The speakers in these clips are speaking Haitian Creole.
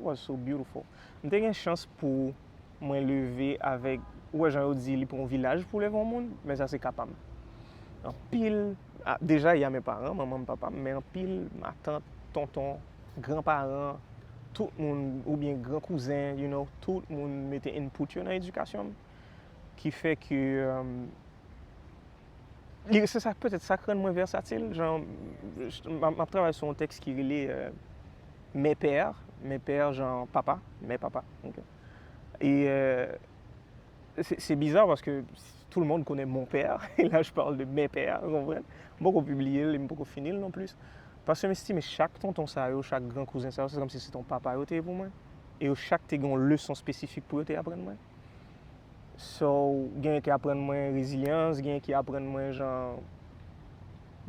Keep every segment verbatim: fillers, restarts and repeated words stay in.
was so beautiful. M te gen chans pou mwen leve avèk, ou wè jan yo di li pran yon vilaj pou leve yon moun, men sa se ka pa m. Anpil, a, deja y a men paran, manman m, papa m, men anpil, matant, tonton, granparan, tout moun, oubyen gran kouzen, you know, tout moun mete input yo nan edikasyon m, ki fè ke, um, li, se sa, petèt sa k rann mwen vèsatil, jan, m, m ap travay sou yon tèks ki rele, euh, Mè Pè, Mè Pè jan papa, mè papa, ok. E, euh, se, se biza paske tout le monde connaît mon père, et là je parle de mes pères, ou konprann? M poko pibliye l, e m poko fini l non plis. Paske m estime chak tonton sa yo, chak gran kouzen sa yo, se kòmsi se te yon papa yo te ye pou mwen. E yo chak te gen yon leson espesifik pou yo te aprann mwen. So, gen ki aprann mwen rezilyans, gen ki aprann mwen jan,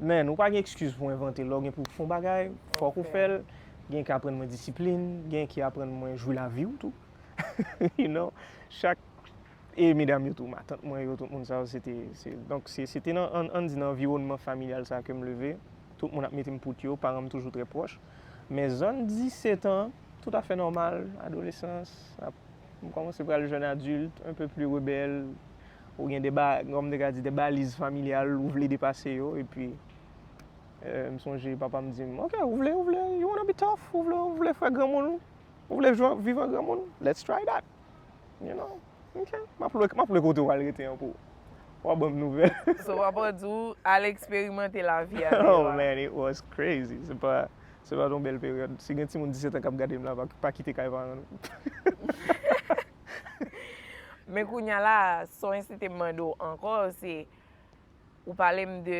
man, ou pa gen ekskiz pou envante. Lè w gen pou w fè yon bagay, fòk ou fè l. Gen ki aprann mwen disiplin, gen ki aprann mwen jwi lavi w tou. You know, chak, e medam yo tou, matant mwen yo, tout moun sa yo, se te, se, donk, se, se te nan, ann, ann di nan anviwònman familyal sa ke m leve. Tout moun ap mete m pout yo, paran m toujou trè pwòch. Men zòn disèt an, toutafè nòmal, adolesans, ap, m kòmanse pral jèn adilt, un peu plus rebelle, ou gen de ba, kòm m te ka di, de baliz familyal ou vle depase yo, epi, euh, m sonje papa m di m, "Ok, ou vle, ou vle, you wanna be tough, ou vle, ou vle fè granmoun, ou vle jwe, viv an granmoun, let's try that." You know? Ok. M ap lwe, m ap lwe kote w al rete an pou w a ban m nouvèl. So, w ap di w al eksperimante lavi a Oh, deyò a. Man, it was crazy. Se pa, se pa t yon bèl peryòd. Si gen timoun disèt an k ap gade m la, pa, pa kite kay paran nou. Men kounye a la, sa w ensilte m mande w ankò, se ou pale m de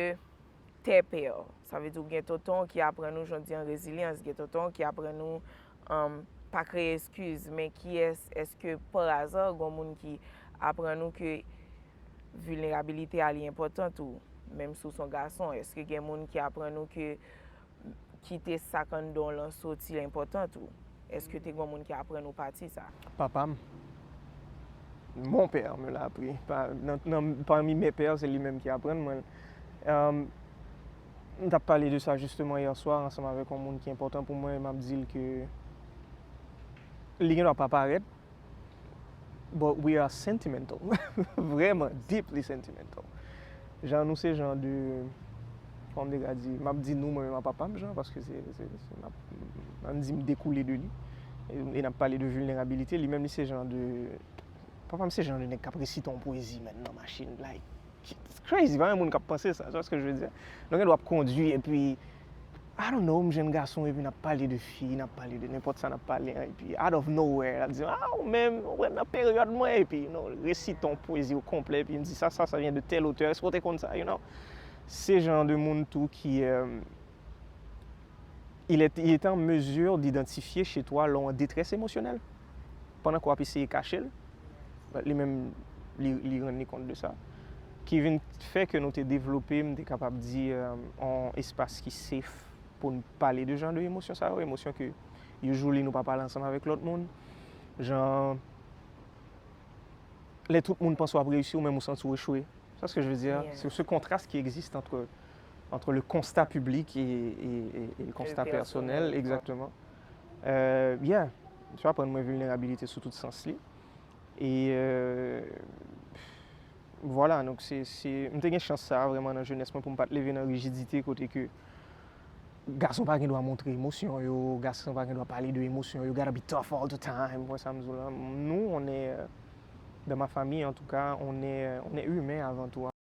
tè pè. Sa vle di ou gen tonton ki aprann ou, jan w di an, rezilyans, gen tonton ki aprann ou, um, pa kreye eskiz, men kiyès, èske pa aza gen moun ki aprann ou ke vilnerabilite a li enpòtan tou, menm si w se yon gason? Èske gen moun ki aprann ou ke kite sa k anndan w lan soti enpòtan tou? Èske te gen moun ki aprann ou pati sa? Papa m, mon père me l'a appris. Pa, nan, nan, parmi mes pères, se li menm ki aprann mwen. Um, m t ap pale de sa justement hier soir ansanm avèk yon moun ki enpòtan pou mwen, e m ap di l ke li gen dwa pa parèt, but we are sentimental. Vrèman, deeply sentimental. Jan nou se jan de, kòman m te ka di, m ap di nou, mwen menm ak papa m, jan, paske se, se, se, m ap, ann di m dekoule de li. E, e n ap pale de vilnerabilite, li menm li se jan de, papa m se jan de nèg k ap resite yon pwezi, man, nan machin, like, it's crazy, pa gen moun k ap panse sa, tu vois ce que je veux dire? Nou gen dwa ap kondwi, epi, I don't know, m jèn gason, epi n ap pale de fi, n ap pale de nenpòt sa n ap pale an, epi out of nowhere, l ap di, "Ah, ou menm, ou wè nan peryòd mwen," epi, you know, resite yon pwezi o konplè, epi m di, "Ça, ça, ça vient de tel auteur, èske w te konn sa?" You know? Se jan de moun tou ki, euh, il est, il est en mesure d'identifier chez toi lè w an detrès emosyonèl, pandan ke w ap eseye kache l, li menm, li, li rann li kont de sa. Ki vin fè ke nou te devlope, m te kapab di, euh, yon espas ki safe pou n pale de jan de emosyon sa yo, emosyon ke usually nou pa pale ansanm avèk lòt moun. Jan, lè tout moun panse w ap reyisi, ou menm ou santi w echwe. Tu vois ce que je veux dire? Yeah. C'est ce contraste qui existe entre, entre le constat public et, et, et, et le constat personnel, exactement. Euh, yeah, tu vois, aprann mwen vilnerabilite sou tout sans li. E, euh, vwala, donk se, se, m te gen chans sa a vrèman nan jenès mwen pou m pa t leve nan rijidite kote ke gason pa gen dwa montre emosyon yo, gason pa gen dwa pale de emosyon yo, you gotta be tough all the time, wè sa m di w la. Nou, on est, euh, dans ma famille en tout cas, on est, euh, on est humain avant tout.